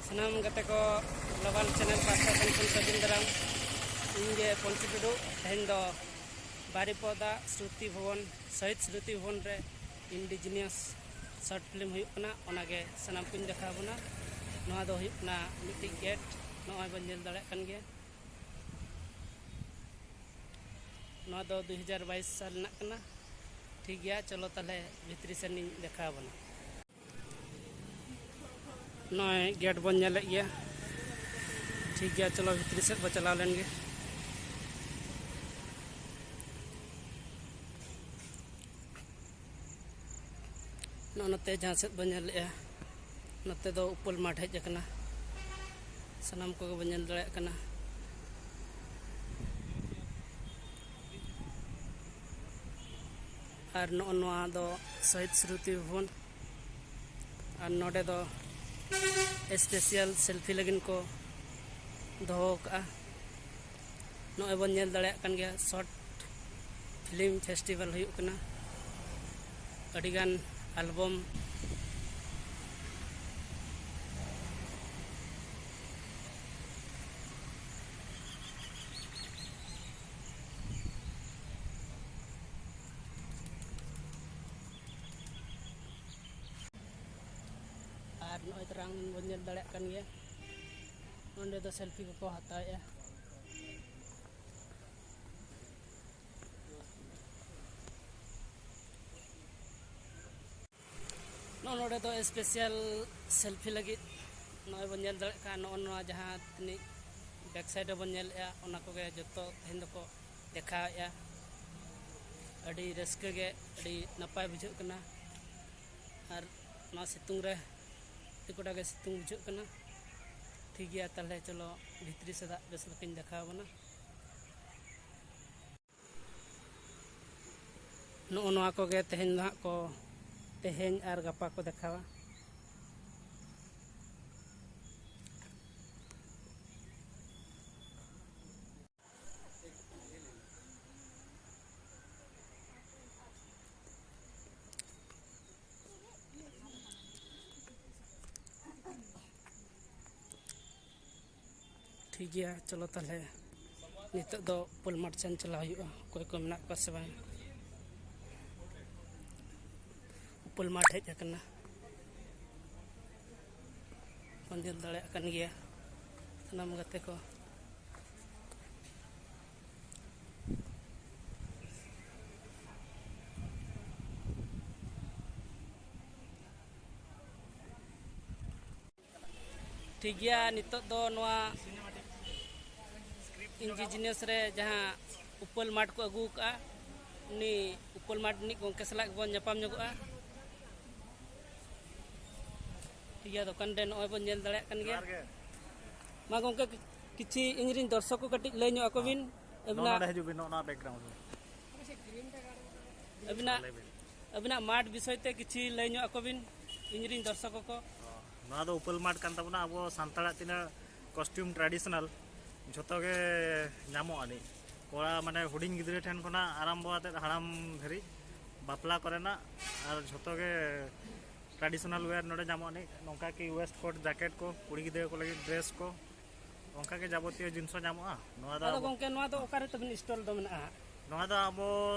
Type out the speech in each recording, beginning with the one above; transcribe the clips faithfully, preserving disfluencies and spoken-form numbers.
ᱥᱟᱱᱟᱢ ᱜᱟᱛᱮ ᱠᱚ, ᱜᱞᱳᱵᱟᱞ ᱪᱮᱱᱮᱞ ᱯᱟᱦᱴᱟ ᱥᱮᱱ ᱠᱷᱚᱱ ᱥᱟᱹᱜᱩᱱ ᱫᱟᱨᱟᱢ᱾ ᱤᱧ ᱜᱮ ᱯᱚᱧᱪᱩ ᱴᱩᱰᱩ᱾ ᱛᱮᱦᱮᱧ ᱫᱚ ᱵᱟᱨᱤᱯᱚᱫᱟ ᱥᱢᱨᱩᱛᱤ ᱵᱷᱚᱵᱚᱱ, ᱥᱚᱦᱤᱫ ᱥᱢᱨᱩᱛᱤ ᱵᱷᱚᱵᱚᱱ ᱨᱮ ᱤᱱᱰᱤᱡᱤᱱᱤᱭᱟᱥ ᱥᱚᱨᱴ ᱯᱷᱤᱞᱢ ᱦᱩᱭᱩᱜ ᱠᱟᱱᱟ, ᱚᱱᱟᱜᱮ ᱥᱟᱱᱟᱢ ᱠᱚᱧ ᱫᱮᱠᱷᱟᱣ ᱵᱚᱱᱟ᱾ ᱱᱚᱣᱟ ᱫᱚ ᱦᱩᱭᱩᱜ ᱠᱟᱱᱟ ᱢᱤᱫᱴᱤᱡ ᱜᱮᱴ, ᱱᱚᱜᱼᱚᱭ ᱵᱚᱱ ᱧᱮᱞ ᱫᱟᱲᱮᱭᱟᱜ ᱠᱟᱱ ᱜᱮᱭᱟ᱾ ᱱᱚᱣᱟ ᱫᱚ ᱫᱩ ᱦᱟᱡᱟᱨ ᱵᱟᱭᱤᱥ ᱥᱟᱞ ᱨᱮᱱᱟᱜ ᱠᱟᱱᱟ᱾ ᱴᱷᱤᱠ ᱜᱮᱭᱟ, ᱪᱚᱞᱚ ᱛᱟᱦᱚᱞᱮ ᱵᱷᱤᱛᱨᱤ ᱥᱮᱱ ᱤᱧ ᱫᱮᱠᱷᱟᱣ ᱵᱚᱱᱟ᱾ ᱱᱚᱜᱼᱚᱭ ᱜᱮᱴ ᱵᱚᱱ ᱧᱮᱞᱮᱫ ᱜᱮᱭᱟ᱾ ᱴᱷᱤᱠ ᱜᱮᱭᱟ, ᱪᱚᱞᱚ ᱵᱷᱤᱛᱨᱤ ᱥᱮᱫ ᱵᱚ ᱪᱟᱞᱟᱣ ᱞᱮᱱ ᱜᱮ᱾ ᱱᱚᱜᱼᱚ ᱱᱚᱛᱮ ᱡᱟᱦᱟᱸ ᱥᱮᱫ ᱵᱚᱱ ᱧᱮᱞᱮᱫᱼᱟ, ᱱᱚᱛᱮ ᱫᱚ ᱩᱯᱟᱹᱞ ᱢᱟᱴᱷ ᱦᱮᱡ ᱟᱠᱟᱱᱟ, ᱥᱟᱱᱟᱢ ᱠᱚᱜᱮ ᱵᱚᱱ ᱧᱮᱞ ᱫᱟᱲᱮᱭᱟᱜ ᱠᱟᱱᱟ᱾ ᱟᱨ ᱱᱚᱜᱼᱚ ᱱᱚᱣᱟ ᱫᱚ ᱥᱚᱦᱤᱫ ᱥᱢᱨᱩᱛᱤ ᱵᱷᱚᱵᱚᱱ, ᱟᱨ ᱱᱚᱰᱮ ᱫᱚ ᱥᱯᱮᱥᱟᱞ ᱥᱮᱞᱯᱷᱤ ᱞᱟᱹᱜᱤᱫ ᱠᱚ ᱫᱚᱦᱚ ᱟᱠᱟᱫᱼᱟ᱾ ᱱᱚᱜᱼᱚᱭ ᱵᱚᱱ ᱧᱮᱞ ᱫᱟᱲᱮᱭᱟᱜ ᱠᱟᱱ ᱜᱮᱭᱟ, ᱥᱚᱨᱴ ᱯᱷᱤᱞᱢ ᱯᱷᱮᱥᱴᱤᱵᱷᱟᱞ ᱦᱩᱭᱩᱜ ᱠᱟᱱᱟ᱾ ᱟᱹᱰᱤᱜᱟᱱ ᱟᱞᱵᱚᱢ ᱟᱨ ᱱᱚᱜᱼᱚᱭ ᱛᱟᱨᱟᱝ ᱵᱚᱱ ᱧᱮᱞ ᱫᱟᱲᱮᱭᱟᱜ ᱠᱟᱱ ᱜᱮᱭᱟ, ᱱᱚᱸᱰᱮ ᱫᱚ ᱥᱮᱞᱯᱷᱤ ᱠᱚᱠᱚ ᱦᱟᱛᱟᱣᱮᱫᱼᱟ᱾ ᱱᱚᱜᱼᱚ ᱱᱚᱰᱮ ᱫᱚ ᱥᱯᱮᱥᱟᱞ ᱥᱮᱞᱯᱷᱤ ᱞᱟᱹᱜᱤᱫ ᱱᱚᱜᱼᱚᱭ ᱵᱚᱱ ᱧᱮᱞ ᱫᱟᱲᱮᱭᱟᱜ ᱠᱟᱱ, ᱱᱚᱜᱼᱚ ᱱᱚᱣᱟ ᱡᱟᱦᱟᱸ ᱛᱤᱱᱟᱹᱜ ᱵᱮᱠ ᱥᱟᱭᱤᱰ ᱨᱮᱵᱚᱱ ᱧᱮᱞᱮᱫᱼᱟ, ᱚᱱᱟ ᱠᱚᱜᱮ ᱡᱚᱛᱚ ᱛᱮᱦᱮᱧ ᱫᱚᱠᱚ ᱫᱮᱠᱷᱟᱣᱮᱫᱼᱟ᱾ ᱟᱹᱰᱤ ᱨᱟᱹᱥᱠᱟᱹ ᱜᱮ, ᱟᱹᱰᱤ ᱱᱟᱯᱟᱭ ᱵᱩᱡᱷᱟᱹᱜ ᱠᱟᱱᱟ᱾ ᱟᱨ ᱱᱚᱣᱟ ᱥᱤᱛᱩᱝ ᱨᱮ ᱟᱹᱰᱤ ᱠᱚᱰᱟ ᱜᱮ ᱥᱤᱛᱩᱝ ᱵᱩᱡᱷᱟᱹᱜ ᱠᱟᱱᱟ᱾ ᱴᱷᱤᱠ ᱜᱮᱭᱟ, ᱛᱟᱦᱚᱞᱮ ᱪᱚᱞᱚ ᱵᱷᱤᱛᱨᱤ ᱥᱮᱫᱟᱜ ᱵᱮᱥ ᱞᱮᱠᱟᱧ ᱫᱮᱠᱷᱟᱣ ᱟᱵᱚᱱᱟ᱾ ᱱᱚᱜᱼᱚ ᱱᱚᱣᱟ ᱠᱚᱜᱮ ᱛᱮᱦᱮᱧ ᱫᱚ ᱦᱟᱸᱜ ᱠᱚ, ᱛᱮᱦᱮᱧ ᱟᱨ ᱜᱟᱯᱟ ᱠᱚ ᱫᱮᱠᱷᱟᱣᱟ᱾ ᱴᱷᱤᱠ ᱜᱮᱭᱟ, ᱪᱚᱞᱚ ᱛᱟᱦᱚᱞᱮ ᱱᱤᱛᱚᱜ ᱫᱚ ᱩᱯᱟᱹᱞ ᱢᱟᱴᱷ ᱥᱮᱱ ᱪᱟᱞᱟᱣ ᱦᱩᱭᱩᱜᱼᱟ, ᱚᱠᱚᱭ ᱠᱚ ᱢᱮᱱᱟᱜ ᱠᱚᱣᱟ ᱥᱮ ᱵᱟᱝ᱾ ᱩᱯᱟᱹᱞ ᱢᱟᱴᱷ ᱦᱮᱡ ᱟᱠᱟᱱᱟ, ᱵᱚᱱ ᱧᱮᱞ ᱫᱟᱲᱮᱭᱟᱜ ᱠᱟᱱ ᱜᱮᱭᱟ ᱥᱟᱱᱟᱢ ᱜᱟᱛᱮ ᱠᱚ᱾ ᱴᱷᱤᱠ ᱜᱮᱭᱟ, ᱱᱤᱛᱚᱜ ᱫᱚ ᱱᱚᱣᱟ ᱤᱧᱡᱤᱱᱤᱭᱟᱥ ᱨᱮ ᱡᱟᱦᱟᱸ ᱩᱯᱟᱹᱞ ᱢᱟᱴᱷ ᱠᱚ ᱟᱹᱜᱩ ᱟᱠᱟᱫᱼᱟ, ᱩᱱᱤ ᱩᱯᱟᱹᱞ ᱢᱟᱴᱷ ᱨᱤᱱᱤᱡ ᱜᱚᱢᱠᱮ ᱥᱟᱞᱟᱜ ᱜᱮᱵᱚᱱ ᱧᱟᱯᱟᱢ ᱧᱚᱜᱚᱜᱼᱟ᱾ ᱴᱷᱤᱠ ᱜᱮᱭᱟ, ᱫᱚᱠᱟᱱ ᱨᱮ ᱱᱚᱜᱼᱚᱭ ᱵᱚᱱ ᱧᱮᱞ ᱫᱟᱲᱮᱭᱟᱜ ᱠᱟᱱ ᱜᱮᱭᱟ᱾ ᱡᱚᱦᱟᱨ ᱜᱮ᱾ ᱢᱟ ᱜᱚᱢᱠᱮ, ᱠᱤᱪᱷᱤ ᱤᱧ ᱨᱤᱱ ᱫᱚᱨᱥᱚᱠ ᱠᱚ ᱠᱟᱹᱴᱤᱡ ᱞᱟᱹᱭ ᱧᱚᱜ ᱟᱠᱚ ᱵᱤᱱ᱾ ᱱᱚᱜᱼᱚ ᱟᱹᱵᱤᱱᱟᱜ ᱱᱚᱰᱮ ᱦᱤᱡᱩᱜ ᱵᱤᱱ, ᱱᱚᱜᱼᱚ ᱱᱚᱣᱟ ᱵᱮᱠᱜᱨᱟᱣᱩᱱᱰ ᱨᱮ᱾ ᱟᱹᱵᱤᱱᱟᱜ, ᱞᱟᱹᱭ ᱵᱤᱱ᱾ ᱟᱹᱵᱤᱱᱟᱜ ᱢᱟᱴᱷ ᱵᱤᱥᱚᱭ ᱛᱮ ᱠᱤᱪᱷᱤ ᱞᱟᱹᱭ ᱧᱚᱜ ᱟᱠᱚ ᱵᱤᱱ ᱤᱧ ᱨᱤᱱ ᱫᱚᱨᱥᱚᱠ ᱠᱚ᱾ ᱱᱚᱣᱟ ᱫᱚ ᱩᱯᱟᱹᱞ ᱢᱟᱴᱷ ᱠᱟᱱ ᱛᱟᱵᱚᱱᱟ, ᱟᱵᱚ ᱥᱟᱱᱛᱟᱲᱟᱜ ᱛᱤᱱᱟᱹᱜ ᱠᱚᱥᱴᱤᱭᱩᱢ ᱴᱨᱟᱰᱤᱥᱚᱱᱟᱞ ᱡᱷᱚᱛᱚ ᱜᱮ ᱧᱟᱢᱚᱜ ᱟᱹᱱᱤᱡ᱾ ᱠᱚᱲᱟ ᱢᱟᱱᱮ ᱦᱩᱰᱤᱧ ᱜᱤᱫᱽᱨᱟᱹ ᱴᱷᱮᱱ ᱠᱷᱚᱱᱟᱜ ᱟᱨᱟᱢᱵᱚ ᱟᱛᱮᱫ ᱦᱟᱲᱟᱢ ᱫᱷᱟᱹᱨᱤᱡ ᱵᱟᱯᱞᱟ ᱠᱚᱨᱮᱱᱟᱜ ᱟᱨ ᱡᱷᱚᱛᱚ ᱜᱮ ᱴᱨᱟᱰᱤᱥᱚᱱᱟᱞ ᱣᱮᱭᱟᱨ ᱱᱚᱰᱮ ᱧᱟᱢᱚᱜ ᱟᱹᱱᱤᱡ, ᱱᱚᱝᱠᱟ ᱠᱤ ᱣᱮᱥᱴ ᱠᱳᱴ, ᱡᱮᱠᱮᱴ ᱠᱚ, ᱠᱩᱲᱤ ᱜᱤᱫᱽᱨᱟᱹ ᱠᱚ ᱞᱟᱹᱜᱤᱫ ᱰᱨᱮᱥ ᱠᱚ, ᱚᱱᱠᱟ ᱜᱮ ᱡᱟᱵᱚᱛᱤᱭᱚ ᱡᱤᱱᱤᱥ ᱦᱚᱸ ᱧᱟᱢᱚᱜᱼᱟ᱾ ᱱᱚᱣᱟ ᱫᱚ ᱟᱫᱚ ᱟᱵᱚ ᱜᱚᱢᱠᱮ, ᱱᱚᱣᱟ ᱫᱚ ᱚᱠᱟᱨᱮ ᱛᱟᱵᱤᱱ ᱥᱴᱚᱞ ᱫᱚ ᱢᱮᱱᱟᱜᱼᱟ? ᱱᱚᱣᱟ ᱫᱚ ᱟᱵᱚ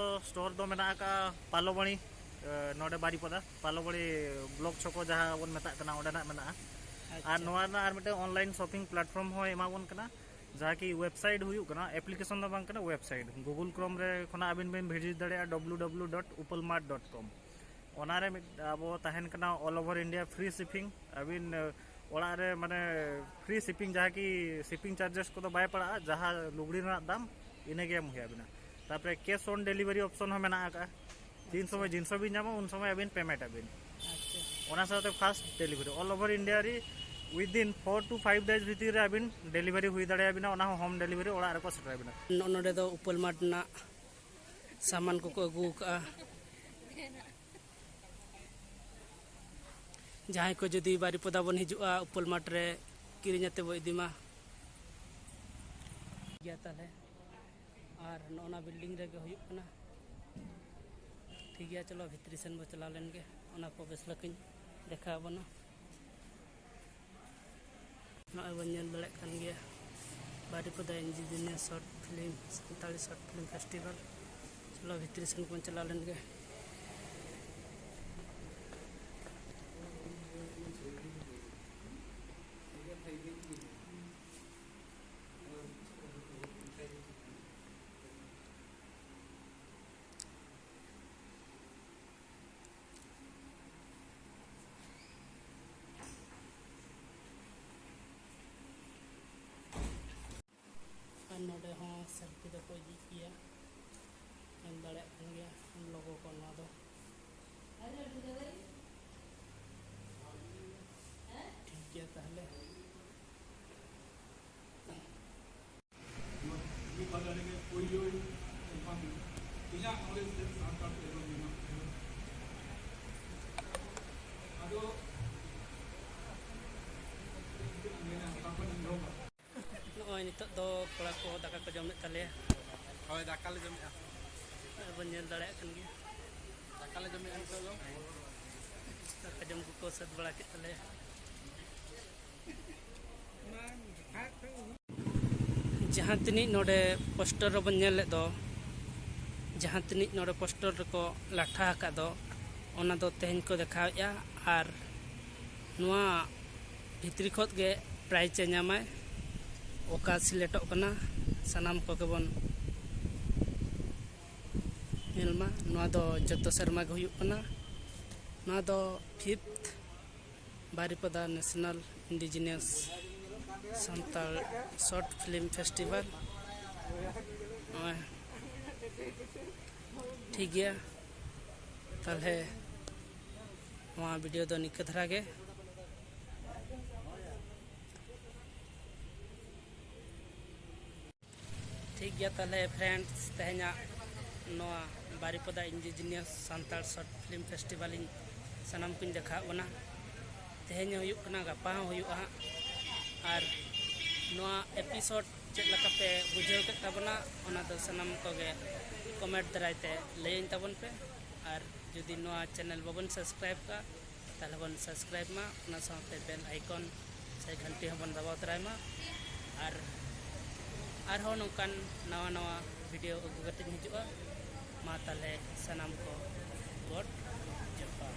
ᱥᱴᱳᱨ ᱫᱚ ᱢᱮᱱᱟᱜ ᱟᱠᱟᱫᱼᱟ ᱯᱟᱞᱚᱵᱟᱲᱤ, ᱮ, ᱱᱚᱰᱮ ᱵᱟᱨᱤᱯᱚᱫᱟ, ᱯᱟᱞᱚᱵᱟᱲᱤ ᱵᱞᱚᱠ ᱪᱷᱚᱠᱚ ᱡᱟᱦᱟᱸ ᱵᱚᱱ ᱢᱮᱛᱟᱜ ᱠᱟᱱᱟ, ᱚᱸᱰᱮᱱᱟᱜ ᱢᱮᱱᱟᱜᱼᱟ᱾ ᱟᱪᱪᱷᱟ᱾ ᱟᱨ ᱱᱚᱣᱟ ᱨᱮᱱᱟᱜ ᱟᱨ ᱢᱤᱫᱴᱮᱱ ᱚᱱᱞᱟᱭᱤᱱ ᱥᱚᱯᱤᱝ ᱯᱞᱟᱴᱯᱷᱚᱨᱢ ᱦᱚᱸ ᱮᱢᱟ ᱵᱚᱱ ᱠᱟᱱᱟ, ᱡᱟᱦᱟᱸ ᱠᱤ ᱣᱮᱵᱥᱟᱭᱤᱴ ᱦᱩᱭᱩᱜ ᱠᱟᱱᱟ, ᱮᱯᱞᱤᱠᱮᱥᱚᱱ ᱫᱚ ᱵᱟᱝ ᱠᱟᱱᱟ, ᱣᱮᱵᱥᱟᱭᱤᱴ᱾ ᱜᱩᱜᱩᱞ ᱠᱨᱳᱢ ᱨᱮ ᱠᱷᱚᱱᱟᱜ ᱟᱹᱵᱤᱱ ᱵᱤᱱ ᱵᱷᱤᱡᱤᱴ ᱫᱟᱲᱮᱭᱟᱜᱼᱟ W W dot upal mart dot com. ᱚᱱᱟᱨᱮ ᱢᱤᱫ ᱟᱵᱚ ᱛᱟᱦᱮᱱ ᱠᱟᱱᱟ all over India free shipping. ᱟᱹᱵᱤᱱ, ᱮ, ᱚᱲᱟᱜ ᱨᱮ ᱢᱟᱱᱮ ᱯᱷᱨᱤ ᱥᱤᱯᱤᱝ, ᱡᱟᱦᱟᱸ ᱠᱤ ᱥᱤᱯᱤᱝ ᱪᱟᱨᱡᱮᱥ ᱠᱚᱫᱚ ᱵᱟᱭ ᱯᱟᱲᱟᱜᱼᱟ, ᱡᱟᱦᱟᱸ ᱞᱩᱜᱽᱲᱤ ᱨᱮᱱᱟᱜ ᱫᱟᱢ ᱤᱱᱟᱹᱜᱮ ᱮᱢ ᱦᱩᱭ ᱟᱵᱤᱱᱟ᱾ ᱛᱟᱨᱯᱚᱨᱮ ᱠᱮᱥ ᱚᱱ ᱰᱮᱞᱤᱵᱷᱟᱨᱤ ᱚᱯᱥᱚᱱ ᱦᱚᱸ ᱢᱮᱱᱟᱜ ᱟᱠᱟᱫᱼᱟ᱾ ᱛᱤᱱ ᱥᱚᱢᱚᱭ ᱡᱤᱱᱤᱥ ᱵᱤᱱ ᱧᱟᱢᱟ, ᱩᱱ ᱥᱚᱢᱚᱭ ᱟᱹᱵᱤᱱ ᱯᱮᱢᱮᱱᱴ ᱟᱵᱤᱱ᱾ ᱟᱪᱪᱷᱟ᱾ ᱚᱱᱟ ᱥᱟᱶᱛᱮ ᱯᱷᱟᱥᱴ ᱰᱮᱞᱤᱵᱷᱟᱨᱤ ᱚᱞ ᱳᱵᱷᱟᱨ ᱤᱱᱰᱤᱭᱟ ᱨᱮ ᱩᱭᱤᱫᱤᱱ ᱯᱷᱳᱨ ᱴᱩ ᱯᱷᱟᱭᱤᱵᱷ ᱰᱮᱡᱽ ᱵᱷᱤᱛᱤᱨ ᱨᱮ ᱟᱹᱵᱤᱱ ᱰᱮᱞᱤᱵᱷᱟᱨᱤ ᱦᱩᱭ ᱫᱟᱲᱮᱭᱟᱵᱤᱱᱟ, ᱚᱱᱟ ᱦᱚᱸ ᱦᱳᱢ ᱰᱮᱞᱤᱵᱷᱟᱨᱤ ᱚᱲᱟᱜ ᱨᱮᱠᱚ ᱥᱮᱴᱮᱨ ᱟᱵᱤᱱᱟ᱾ ᱱᱚᱜᱼᱚ ᱱᱚᱰᱮ ᱫᱚ ᱩᱯᱟᱹᱞ ᱢᱟᱨᱴ ᱨᱮᱱᱟᱜ ᱥᱟᱢᱟᱱ ᱠᱚᱠᱚ ᱟᱹᱜᱩ ᱟᱠᱟᱫᱼᱟ᱾ ᱡᱟᱦᱟᱸᱭ ᱠᱚ ᱡᱩᱫᱤ ᱵᱟᱨᱤᱯᱚᱫᱟ ᱵᱚᱱ ᱦᱤᱡᱩᱜᱼᱟ, ᱩᱯᱟᱹᱞ ᱢᱟᱴᱷ ᱨᱮ ᱠᱤᱨᱤᱧ ᱟᱛᱮ ᱵᱚ ᱤᱫᱤ ᱢᱟ᱾ ᱴᱷᱤᱠ ᱜᱮᱭᱟ ᱛᱟᱦᱚᱞᱮ, ᱟᱨ ᱱᱚᱜᱼᱚ ᱱᱟ ᱵᱤᱞᱰᱤᱝ ᱨᱮᱜᱮ ᱦᱩᱭᱩᱜ ᱠᱟᱱᱟ᱾ ᱴᱷᱤᱠ ᱜᱮᱭᱟ, ᱪᱚᱞᱚ ᱵᱷᱤᱛᱨᱤ ᱥᱮᱱ ᱵᱚ ᱪᱟᱞᱟᱣ ᱞᱮᱱ ᱜᱮ, ᱚᱱᱟ ᱠᱚ ᱵᱮᱥ ᱞᱮᱠᱟᱧ ᱫᱮᱠᱷᱟᱣ ᱟᱵᱚᱱᱟ᱾ ᱱᱚᱜᱼᱚᱭ ᱵᱚᱱ ᱧᱮᱞ ᱫᱟᱲᱮᱭᱟᱜ ᱠᱟᱱ ᱜᱮᱭᱟ, Baripada indigenous short film, Santali short film festival. ᱪᱚᱞᱚ, ᱵᱷᱤᱛᱨᱤ ᱥᱮᱱ ᱵᱚᱱ ᱪᱟᱞᱟᱣ ᱞᱮᱱ ᱜᱮ᱾ ᱟᱨ ᱱᱚᱰᱮ ᱦᱚᱸ ᱥᱮᱞᱯᱷᱤ ᱫᱚᱠᱚ ᱤᱫᱤᱭᱮᱫ ᱜᱮᱭᱟ, ᱧᱮᱞ ᱫᱟᱲᱮᱭᱟᱜ ᱠᱟᱱ ᱜᱮᱭᱟ ᱞᱳᱜᱳ ᱠᱚ ᱱᱚᱣᱟ ᱫᱚ᱾ ᱴᱷᱤᱠ ᱜᱮᱭᱟ ᱛᱟᱦᱚᱞᱮ᱾ ᱱᱚᱣᱟ ᱯᱩᱭᱞᱩ ᱮᱠᱷᱚᱱ ᱤᱧᱟᱹᱜ knowledge ᱛᱮ ᱥᱟᱱᱛᱟᱲ ᱛᱮ ᱮᱦᱚᱵ ᱢᱮᱱᱟᱜ ᱛᱟᱭᱟ᱾ ᱟᱫᱚ ᱪᱮᱫ ᱮᱢ ᱢᱮᱱᱟ, ᱚᱠᱟ ᱠᱷᱚᱱ ᱤᱧ ᱮᱦᱚᱵᱟ? ᱱᱚᱜᱼᱚᱭ ᱱᱤᱛᱚᱜ ᱫᱚ ᱠᱚᱲᱟ ᱠᱚ ᱫᱟᱠᱟ ᱠᱚ ᱡᱚᱢᱮᱫ ᱛᱟᱞᱮᱭᱟ᱾ ᱦᱳᱭ, ᱫᱟᱠᱟ ᱞᱮ ᱡᱚᱢᱮᱫᱼᱟ᱾ ᱟᱨ ᱵᱚᱱ ᱧᱮᱞ ᱫᱟᱲᱮᱭᱟᱜ ᱠᱟᱱ ᱜᱮᱭᱟ᱾ ᱫᱟᱠᱟ ᱞᱮ ᱡᱚᱢᱮᱫᱼᱟ ᱱᱤᱛᱚᱜ ᱫᱚ᱾ ᱫᱟᱠᱟ ᱡᱚᱢ ᱠᱚᱠᱚ ᱥᱟᱹᱛ ᱵᱟᱲᱟ ᱠᱮᱫ ᱛᱟᱞᱮᱭᱟ᱾ ᱡᱟᱦᱟᱸ ᱛᱤᱱᱟᱹᱜ ᱱᱚᱰᱮ ᱯᱳᱥᱴᱟᱨ ᱨᱮᱵᱚᱱ ᱧᱮᱞ ᱞᱮᱫ ᱫᱚ, ᱡᱟᱦᱟᱸ ᱛᱤᱱᱟᱹᱜ ᱱᱚᱰᱮ ᱯᱳᱥᱴᱟᱨ ᱨᱮᱠᱚ ᱞᱟᱴᱷᱟ ᱟᱠᱟᱫ ᱫᱚ, ᱚᱱᱟ ᱫᱚ ᱛᱮᱦᱮᱧ ᱠᱚ ᱫᱮᱠᱷᱟᱣᱮᱫᱼᱟ᱾ ᱟᱨ ᱱᱚᱣᱟ ᱵᱷᱤᱛᱨᱤ ᱠᱷᱚᱱ ᱜᱮ ᱯᱨᱟᱭᱤᱡᱽ ᱮ ᱧᱟᱢᱟᱭ, ᱚᱠᱟ ᱥᱤᱞᱮᱠᱴᱚᱜ ᱠᱟᱱᱟ, ᱥᱟᱱᱟᱢ ᱠᱚᱜᱮ ᱵᱚᱱ ᱧᱮᱞ ᱢᱟ᱾ ᱱᱚᱣᱟ ᱫᱚ ᱡᱚᱛᱚ ᱥᱮᱨᱢᱟ ᱜᱮ ᱦᱩᱭᱩᱜ ᱠᱟᱱᱟ᱾ ᱱᱚᱣᱟ ᱫᱚ fifth Baripada national indigenous Santal short film festival. ᱱᱚᱜᱼᱚᱭ, ᱴᱷᱤᱠ ᱜᱮᱭᱟ, ᱛᱟᱦᱚᱞᱮ ᱱᱚᱣᱟ ᱵᱷᱤᱰᱤᱭᱳ ᱫᱚ ᱱᱤᱝᱠᱟᱹ ᱫᱷᱟᱨᱟ ᱜᱮ᱾ ᱴᱷᱤᱠ ᱜᱮᱭᱟ, ᱛᱟᱦᱚᱞᱮ friends, ᱛᱮᱦᱮᱧᱟᱜ ᱱᱚᱣᱟ Baripada indigenous Santal short film festival ᱤᱧ ᱥᱟᱱᱟᱢ ᱠᱚᱧ ᱫᱮᱠᱷᱟᱣᱟᱫ ᱵᱚᱱᱟ᱾ ᱛᱮᱦᱮᱧ ᱦᱚᱸ ᱦᱩᱭᱩᱜ ᱠᱟᱱᱟ, ᱜᱟᱯᱟ ᱦᱚᱸ ᱦᱩᱭᱩᱜᱼᱟ ᱦᱟᱸᱜ᱾ ᱟᱨ ᱱᱚᱣᱟ ᱮᱯᱤᱥᱳᱰ ᱪᱮᱫ ᱞᱮᱠᱟ ᱯᱮ ᱵᱩᱡᱷᱟᱹᱣ ᱠᱮᱫ ᱛᱟᱵᱚᱱᱟ, ᱚᱱᱟ ᱫᱚ ᱥᱟᱱᱟᱢ ᱠᱚᱜᱮ ᱠᱚᱢᱮᱱᱴ ᱫᱟᱨᱟᱭ ᱛᱮ ᱞᱟᱹᱭᱟᱹᱧ ᱛᱟᱵᱚᱱ ᱯᱮ᱾ ᱟᱨ ᱡᱩᱫᱤ ᱱᱚᱣᱟ ᱪᱮᱱᱮᱞ ᱵᱟᱵᱚᱱ ᱥᱟᱵᱥᱠᱨᱟᱭᱤᱵᱽ ᱠᱟᱜᱼᱟ, ᱛᱟᱦᱚᱞᱮ ᱵᱚᱱ ᱥᱟᱵᱥᱠᱨᱟᱭᱤᱵᱽ ᱢᱟ, ᱚᱱᱟ ᱥᱟᱶᱛᱮ ᱵᱮᱞ ᱟᱭᱠᱚᱱ ᱥᱮ ᱜᱷᱟᱱᱴᱤ ᱦᱚᱸᱵᱚᱱ ᱫᱟᱵᱟᱣ ᱛᱚᱨᱟᱭ ᱢᱟ᱾ ᱟᱨ ᱟᱨᱦᱚᱸ ᱱᱚᱝᱠᱟᱱ ᱱᱟᱣᱟ ᱱᱟᱣᱟ ᱵᱷᱤᱰᱤᱭᱳ ᱟᱹᱜᱩ ᱠᱟᱛᱮᱧ ᱦᱤᱡᱩᱜᱼᱟ᱾ ᱢᱟ ᱛᱟᱦᱞᱮ ᱥᱟᱱᱟᱢ ᱠᱚ ᱜᱚᱰ ᱡᱚᱦᱟᱨ᱾